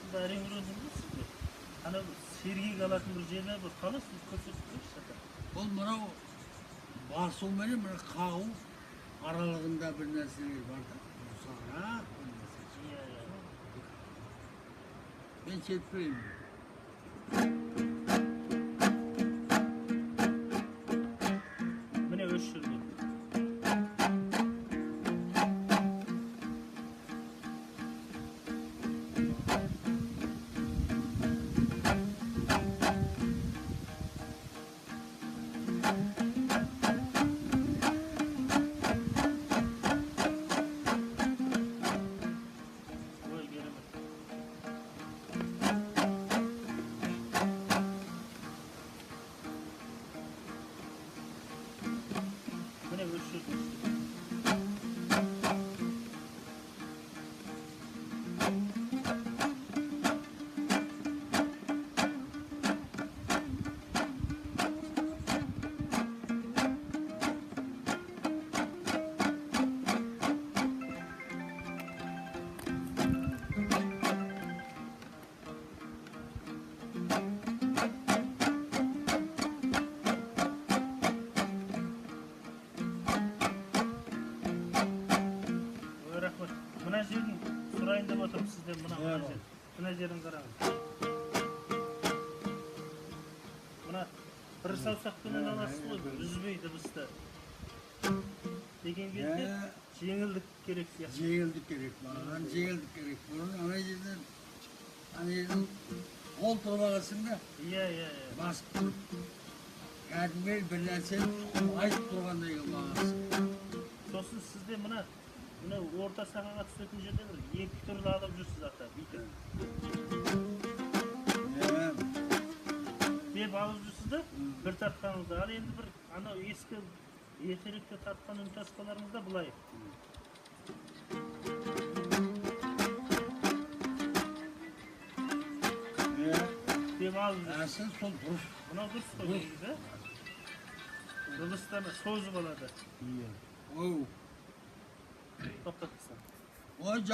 тартқансыз да әрең үйрендім ғой сізде. Ана бір сергек алатын бір жерлер бар, қалай сіз көрсетіп беріңізші, ата. Ол мынау басуменен мына қағу аралығында бір нәрселер бар да, ұсағырақ бір нәрсе. Иә, иә. Мен шертпеймін. Міне, осы жерде. Ой, керемет. Міне, осы жерде. Ой, рахмет. Мына жерін сұрайын деп отырмын сізден, мына жер. Мына жерін қараңыз. Мына бір саусақпенен аласыз ғой, үзбей дыбысты. Деген кезде жеңілдік керек сияқты. Жеңілдік керек, маған жеңілдік керек. Бұрын ана жерден қол тұрып аласың да, Иә, иә, иә. басып тұрып, кәдімгі бір нәрсені айтып тұрғандай қылып аласың. Сосын сізде мына орта сағаға түсетін жерде бір екі түрлі алып жүрсіз, ата, бүйтіп. Деп алып жүрсіз да, бір тартқаныңызда. Ал енді бір анау ескі ертеректе тартқан үнтаспаларыңызда былай. Деп алып жүрсіз. Әсіл сол дұрыс. Мынау дұрыс қой негізі. Дыбыстан созып алады. Иә. Оу. Тоқтатқысам. Ой.